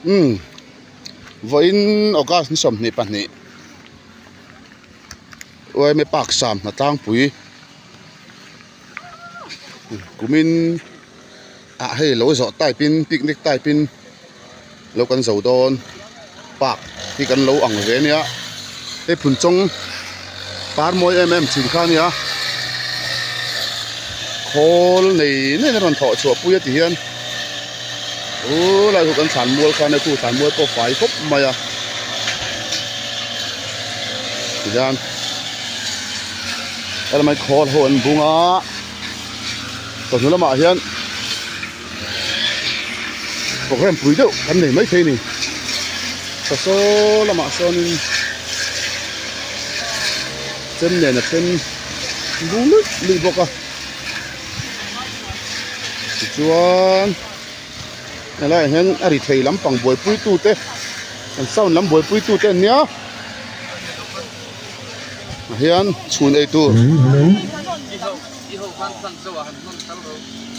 Umm vawiin August ni 22 Uaime park sam hna tlangpui kumin ah hei lo zawh type in picnic type in lo kan zo dawn park hi kan lo ang ve ania hei phunchawng par mawi em em thin kha ania khawl nei nei in a rawn thawh chhuah pui a ti hian u lai chu kan thlan mual khan a chu thlan mual pawh fai khawp mai a tihian helai khawl ho an bung a chawhnu lamah hian program pui deuh kan nei maithei a ni tha saw lamah sawnin chem nen a then bung luih luih bawk a tichuan helaiah hian a ri thei lampang buaipui tute an sound lam buaipui tute an nia ah hian chhun ei tur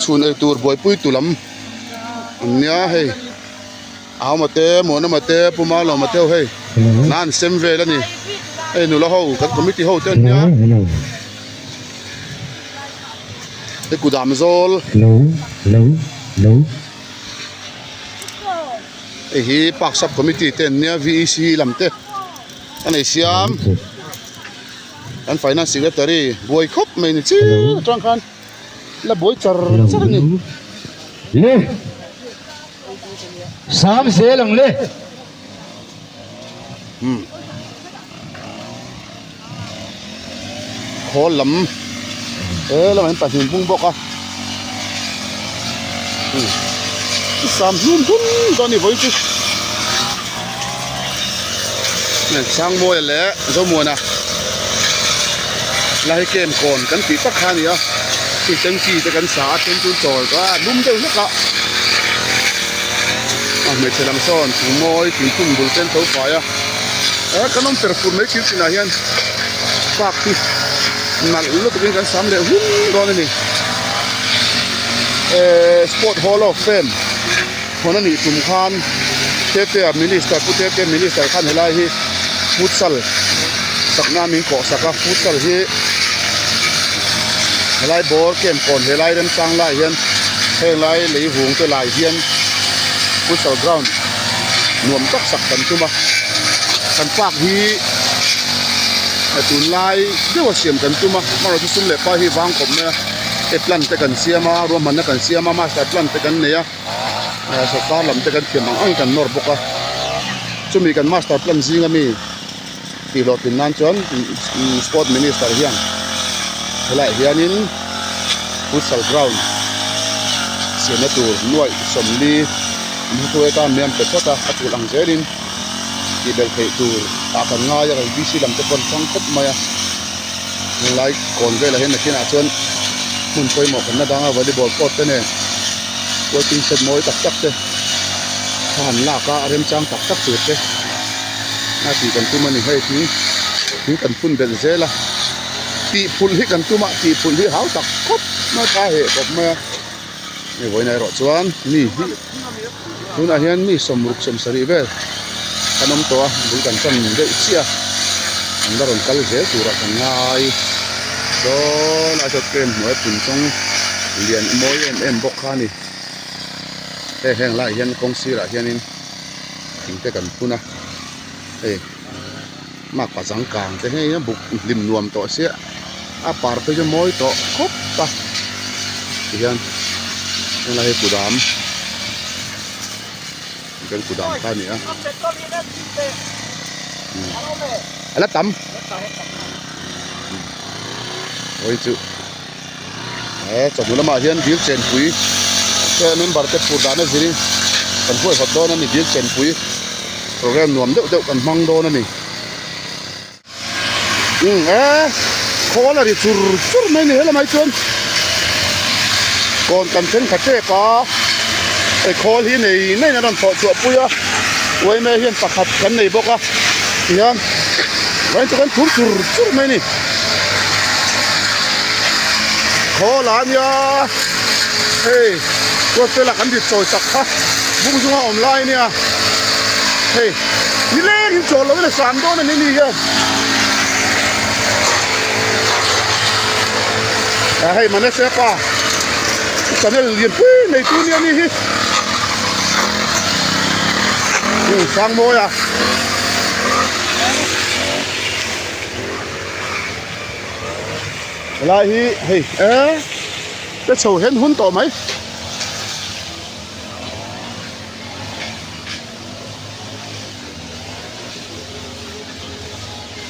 chhun ei tur buaipui tu lam an nia hei Auma te Muanawma te Pu Malawma te ho hei hna an sem vel a ni hei nula ho kan committee ho te an nia hei kudam zawl hei hi park sub committee te an nia V E C lam te a nei siam kan finance secretary buai khawp mai ni chiu atang khan la buai char char a ni. Sam zel ang le. Umm khawl lam he lamah hian pahnih bung bawk a umm sam hlum hlum dawn a ni vawiin chu Sangmawia leh Zomuana la hi kem kawn kan tih tak kha a ni a hei tanki te kan sa a then chu chawl tawh a lum deuh hlek a a hmeichhe lam sawn thing mawi thingkung bul te an tho fai a eh kan awm per fur mai thil chinah hian park hi nalh lutuk in kan sam leh hun dawn a ni eh sport hall of fame. Hawn a nih tum khan Tete-a Minister Pu Tete Minister khan helai hi futsal sakna min kawh sak a, futsal hi helai ball camp kawn helai remchang lai hian heng lai lei vung te lai hian futsal ground nuam tak sak kan tum a, kan park hi tunlai deuha siam kan tum a, amaherawhchu sum leh pai hi vang khawp mai a, e plan te kan siam a, ruahmanna kan siam a, master plan te kan nei a. Sawrkar lam te kan thiam ang ang kan nawr bawk a, chumi kan master plan zinga mi tih hlawhtlin nan chuan sport minister hian helaiah hianin futsal ground siamna tur nuaih 40 an hmuthu atan mai an pe phawt a, a tul ang zelin tih belh theih tur ah kan ngai a, kan V C lam te pawh an chang khawp mai a, tunlai kawn velah hian nakinah chuan hmun pawimawh kan la dang a volleyball court te nen. Waiting shed mawi tak tak te thla han lak a remchang tak tak tur te a tih kan tum a ni hei thing thing kan phun belh zel a tih phulh hi kan tum a tih phulh hi hau tak khawp mai a heh khawp mai a hei vawiin erawh chuan mi hi tunah hian mi 60 70 vel kan awm tawh a bul kan tan deuh chiah a an la rawn kal zel turah kan ngai saw lai saw kem hnuai pun chawng lian mawi em em bawk kha a ni heng heng laiah hian kawng sirah hianin thing te kan phun a hei makpa changkang te hei a buk hlim nuam tawh sia a par phei chu mawi tawh khawp a tihian helai hi kudam kan kudam kha a ni a a la tam hawi chu he chawhnu lamah hian dil chenpui te member te phur dan a zirin kan huaihawt dawn a ni dil chenpui program nuam deuh deuh kan hmang dawn a ni. Umm e khawl a ri chur chur mai a ni helamah hi chuan kawn kan then kha tep a hei khawl hi nei nei in a rawn thawh chhuah pui a uaime hian pakhat kan nei bawk a tihian vawiin chu kan thur chur chur mai a ni khawl a nia hei ruatfela kan rit chawi tak kha bung zunga awm lai a nia. Hei nileng in chawl loin a sam dawn a ni ni hian. A hei Manase pa channel lian pui nei tu nia ni hi. Hmm Sangmawi a. Helai hi hei e te chho hen hun tawh mai.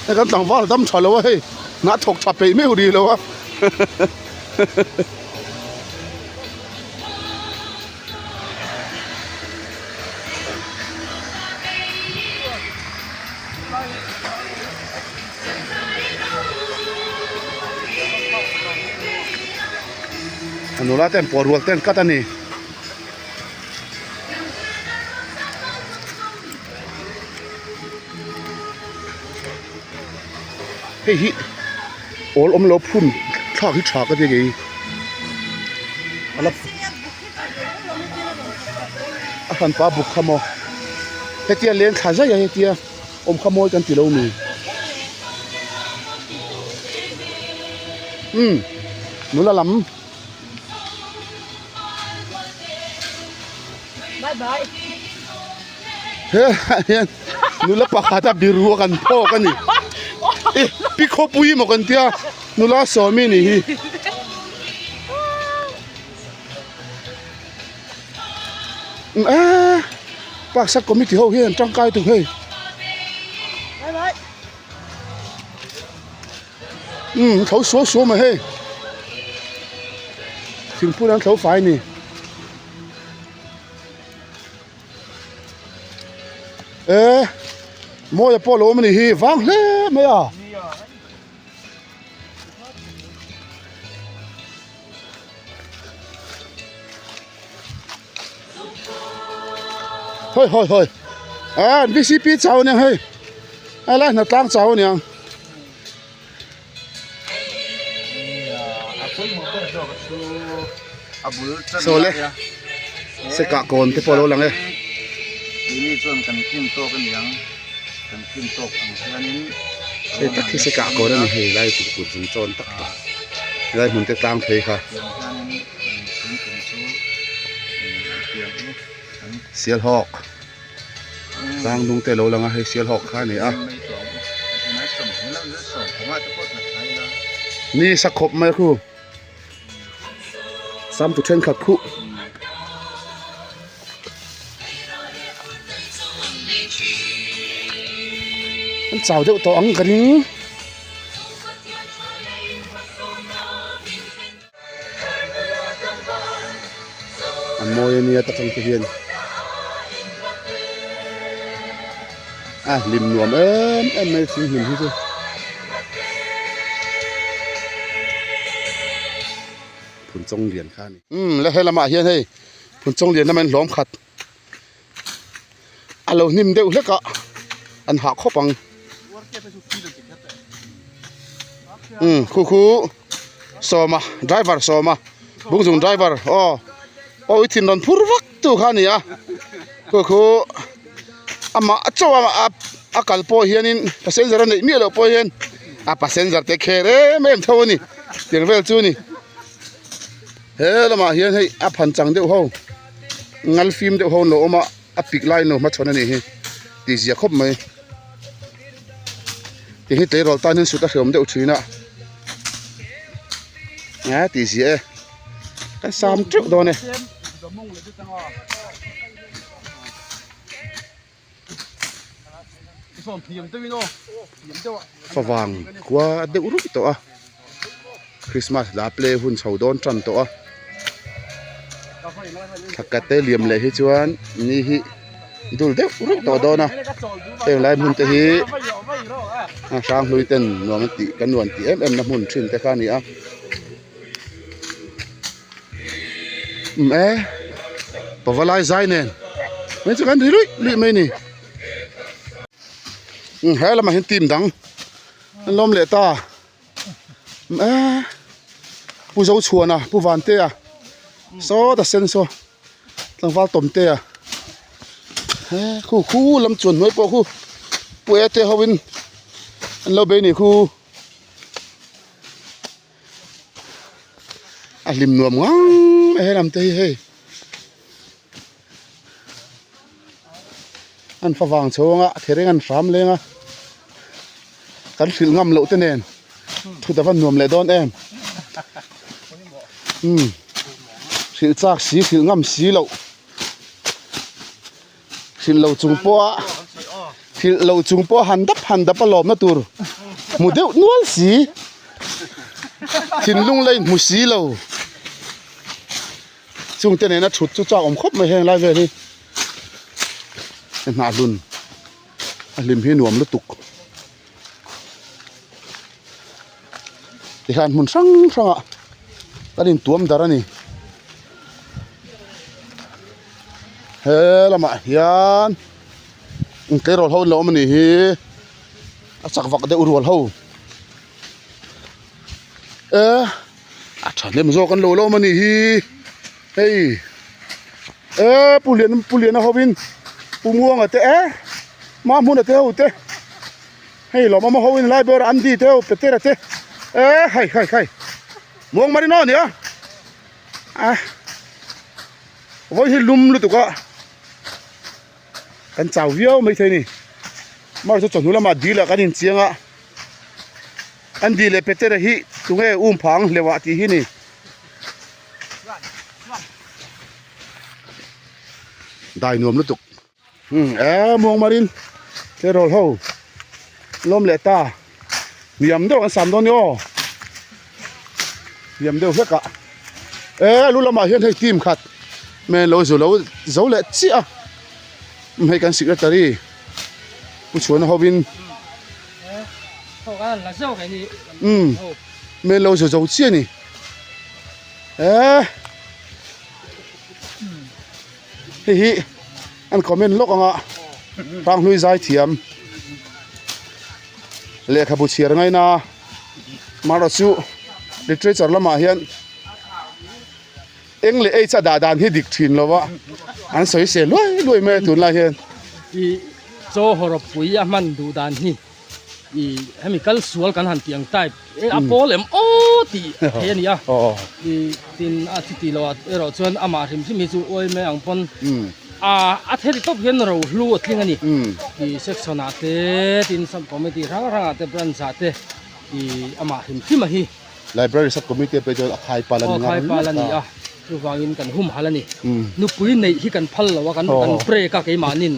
Hei kan tlangval dam tha lo a hei hna thawk tha peih meuh rih lo a A nula ten pawh rual ten kat a ni. Hei hi awl awm lo phun thlak hi tha ka ti kei a hranpa buk kha maw hetia leng thla zai a hetia awm kha mawi kan ti lo mi umm nula lam. He ah hian nula pakhat a biru a kan phawk a ni e pi khawpui maw kan tia nula sawmi ni hi eee park committee ho hian an tangkai tuk hei. Umm tho suau suau mai hei thingpui an tho fai a ni e mawia pawh a lo awm a nih hi vang hle mai a. Hawi hawi hawi ah vcp chau aniang hei a lai hna tlang chau aniang. Saw le se kah kawn te pawh a lo lang e. Hei tak hi se kah kawn a ni hei lai chu kut zung chawn tak tak helai hmun te tlang phei kha. Sialhawk tlang dung te alo lang a hei sialhawk kha a ni a ni sa khawp mai a khu sam tu thenkhat khuh. An chau deuh tawh ang ka ring. A mawi ania ta tang te hian a hlim nuam em em mai thing hlim hi chu phunchawng lian kha a ni umm le helamah hian hei phunchawng lian lama in hlawm khat a lo hnim deuh hlek a an hah khawp ang umm khu khu sawma driver sawma bungzung driver aw aw i thin rawn phur vak tu kha a ni a khu khu amah a chaw a a kal pawh hianin passenger a neih miah loh pawh hian a passenger te kher em em tho a ni tiang vel chu a ni he lamah hian hei a phan chang deuh ho. Ngal fim deuh ho an lo awm a a pik lai an lo hmachhawn a nih hi tih zia khawp mai tih hi tleirawl tan hian sut a hreawm deuh thin a a tih zia e kan sam teuh dawn e. Favang khua deuh rup tawh a Christmas la play hun chho dawn tan tawh a thla te liam leh hi chuan ni hi dul deuh rup tawh dawn a heng lai hmun te hi a hrang hlui ten nuam an tih kan nuam tih em em na hmun thin te kha a ni a. Umm e pavalai zai nen mai chu kan ri luih luih mai a ni umm he lamah hian team dang an lawm leh ta umm e pu Zochhuana pu Vantea sawta sen saw tlangval Tawmtea. He khu khu lam chuan hnuai pawh khu puia te ho in an lo bei nih khu a hlim nuam ngang mai helam te hi hei an fa vang chho anga a thereng an hram leng a kan hrilh ngam loh te nen thut a va nuam leh dawn em umm hrilh chak si hrilh ngam si loh. Hrilh lo chung pawha hrilh lo chung pawha han dap han dap a lawmna tur hmu deuh nual si thinlung la inhmu si lo chungte nena thut chu chak awm khawp mai heng lai vel hi hnah hlun a hlim hi nuam lutuk tikhan hmun hrang hrangah kan intuam darh a ni. He lamah hian tleirawl ho an lo awm a nih hi a chak vak deuh rual ho e a thahnem zawk an lo la awm a nih hi hei e pu lian pu liana hovin pu muanga te e mahmuna te ho te hei lawmawma hovin lai ber andy te ho petera te e hai hai hai muang marino a ni a. A vawi hi lum lutuk a kan chau viau maithei a ni mahse chu chawhnu lamah dil ah kan inchiang a an dil leh petera hi tunge um phah ang hleuh ah tih hi a ni. Dai nuam lutuk. Umm e muang marin tleirawl ho lawm leh ta hniam deuh an sam dawn ni aw hniam deuh hlek ah e lu lamah hian hei team khat men lo zu lo zo leh chiah a hei kan secretary pu chhuana hovin umm men lo zu zo chiah a ni e. Hei hi an comment lawk ang a hranghlui zai thiam lehkhabu chhiar ngaina marawh chu literature lamah hian eng leh h a dah dan hi dik thin lo va an sawi sel luai luai mai a tunlai hian. I chaw hawrawp pui a hman duh dan hi. I hemi kal sual kan han tih ang type e a pawl em aw tih thei a ni a i tin a chuti lo ah erawh chuan amah hrim hrim hi chu uai mai ang pawn a a theri tawp hian ro hlu a tling a ni i section ah te tin sub committee hrang hrang ah te branch ah te i amah hrim hrim a hi Library sub committee pawh chuan a khai pal a ni khai pal a ni a chuvangin kan hum hal a ni nupui neih hi kan phal lo a kan kan break a keimahnin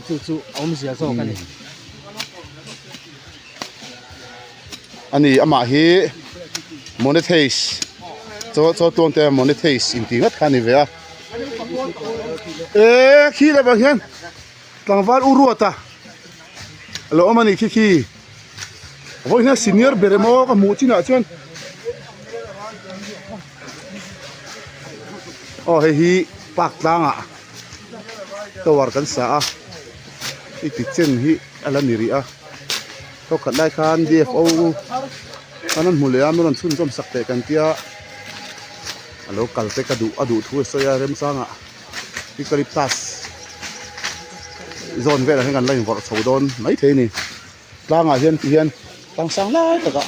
chu chu a awmzia zawk a ni. Ani amah hi monetize chaw chaw tluang te monetize intih ngat kha a ni ve a e khi leh vang hian tlangval u ruata a lo awm a ni khi khi vawi hian senior ber emaw ka hmuh chinah chuan aw hei hi park tlangah tower kan sa a hei ti chen hi a la ni rih a thawkhat lai khan D_F_O an rawn hmu leh a min rawn chhunzawm sak teh kan tia a lo kal te ka duh a duh thu a sawi a remchangah eucalyptus zawn velah hian kan la invawrh chho dawn maithei a ni tlangah hian ti hian tlang sang lai takah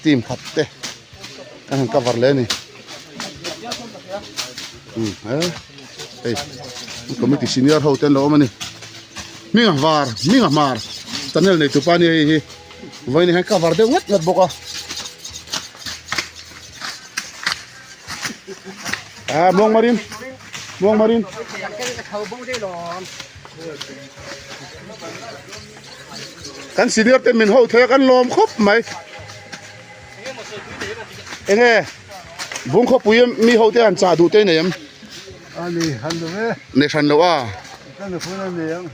team khat te an han cover leh a ni umm he hei committee senior ho te an lo awm a ni hminga var hminga hmar channel nei tupa ania hei hi vawiin hian cover deuh ngat ngat bawk a ah muang marin muang marin. Kan senior te min ho thei a kan lawm khawp mai enge bung khawpui mi ho te han chah duh te nei em ani han lo e nei hran lo a kan phone a nei ang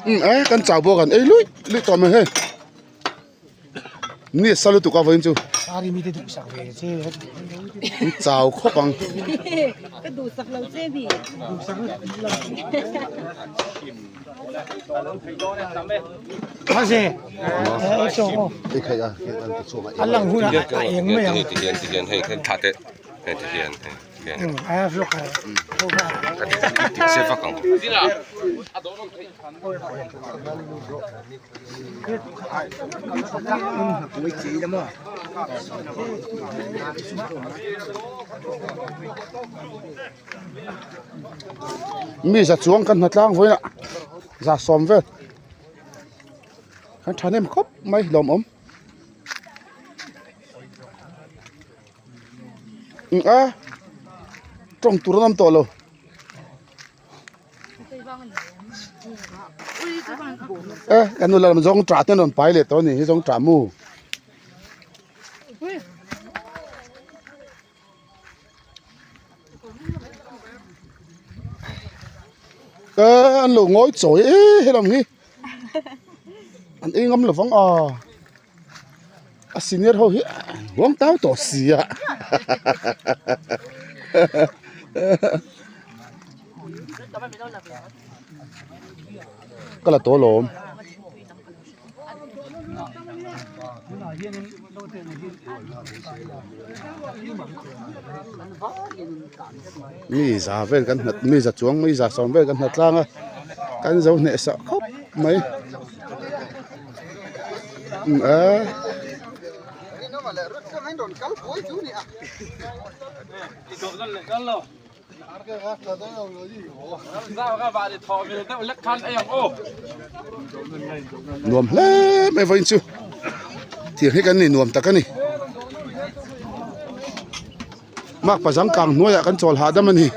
Umm eh kan chau bawk an ei luih luih tawh mai hei. Ni a sa lutuk a vawiin chu. An chau khawp ang. Mi za chuang kan hnatlang vawiin ah za sawm vel kan thahnem khawp mai lawmawm. A tawng tur an awm tawh lo. E kan nu lam zawng tah te an rawn pai leh tawh a ni hi zawng tah mu. E an lo ngawi chawi e helam hi an ei ngam lovang a. A senior ho hi an huang tau tawh si a ka la tawh alawm. Mi za vel kan hnat mi za chuang mi za sawm vel kan hnat tlang a kan zo hneh sah khawp mai. Nuam hle mai vawiin chu thir hi kan ni nuam tak a ni makpa zang kang hnuaiah kan chawl hahdam a ni.